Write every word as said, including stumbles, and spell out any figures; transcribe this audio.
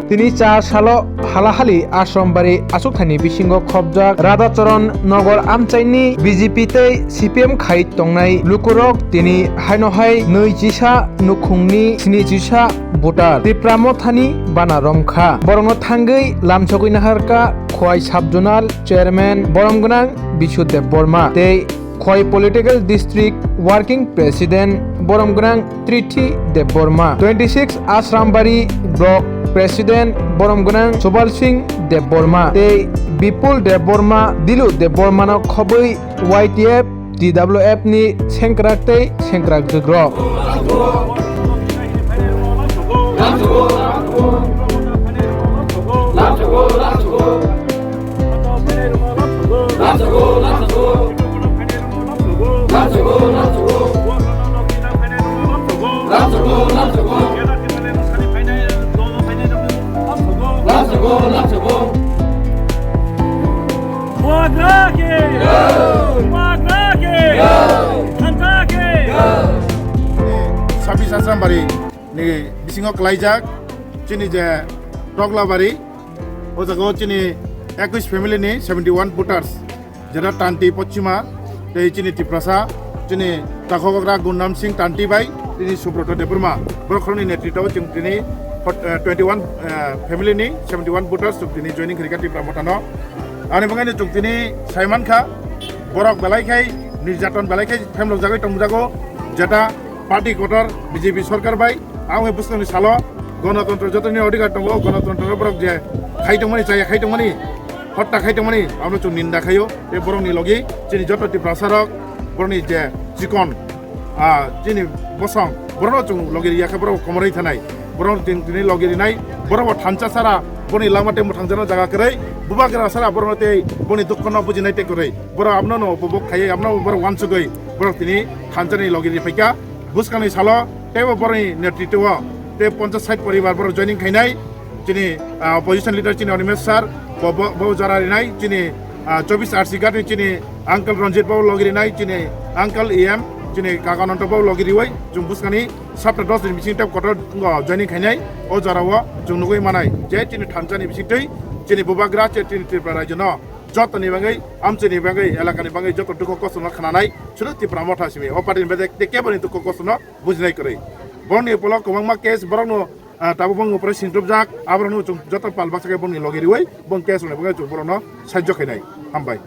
Tini char salo halahali Ashram bari aswkthani bisingo khobjak Radhacharan Nagar amchaini B J P tei C P M khai tongnai lukurok tini haino hai nui chisa nukhungni sni chisa voter Tipra Mothani bana romkha. Borokno thangwi lamsogwi naharkha Khowai Sub Zonal Chairman borom gwnang Bishu Debbarma tei Khowai Political District Working President borom gwnang Trithi Debbarma, twenty six Asrambari Block President borom gwnang Subal Singh Debbarma tei Bipul Debbarma, Dilu Debbarmano khobwi Y T F, T W F ni sengkrak tei sengkrak jwkrok. Bubagra ki! Bubagra ki! Thansa ki! Sabis Asrambari ni bisingo klaijak chini je Toglabari, o jaga o chini ekwis family ni seventy one voters, jera Tanti Pochima, tei chini Tiprasa, chini Takhobagra Gundam Singh Tanti bai, tini Subroto Debbarma, borok khoroknwi netritwo chwng tini hot-, eh, twenty one, eh, family ni seventy one voters chwng tini joining khaikha Tipra Mothano. Ani bagwi chwng tini saimankha, borok belai khai nirjaton belai khai phemlokjagwi tongjago, jeta party kotor B J P sorkar bai. Ang bwskangni salo gonotontro jotoni odhikar tongo, gonotontro borok je khai tongmani, chaya khai tongmani, hotta khai tongmani, abono chwng ninda khaio. Tei borokni logi chini joto Tiprasa rok, borokni je chikon, ah, chini bosong, borokno chwng logi riya khe borok komorwi thanai, borok tini, tini logi rinai, borok bo thansa sara, boni lama tei mwthangjakno jaga kwrwi, bubagra sara borokno tei boni dukhono bujinai tei kwrwi, borok abono no upobhog khaiwi, abono borok uansugwi borok tini thansani logi ri phaikha. Bwskangni salo teibo borokni netritwo tei ponchas sait poribar borok joining khainai. Chini, ah, opposition leader chini Animesh sir, bo, bo, bo jora rinai. Chini, ah, chobis R C ghat ni chini uncle Ranjit bo logi rinai. Chini uncle E M, chini kaka Ananto bo logi riwi chwng bwskangni sapta dos ni bising tei kotor, oh, joining khainai. O jorao chwng nugwi manai je chini thansani bisingtwi chini bubagra che chini Tripura rajyono jotoni bagwi, amchaini bagwi, elakani bagwi joto dukho kosto no khnanai, sudu Tipra Motha simi. O party ni bagwi tei kebo ni dukho kosto no bujinai kwrwi. Borokni ulo kwbangma case borokno, ah, tabuk bangwi operation sintrupjak, aborokno chwng joto pal baksa khe borokni logi riwi, bong case rokni bagwi chwng borokno sahajyo khainai. Hambai.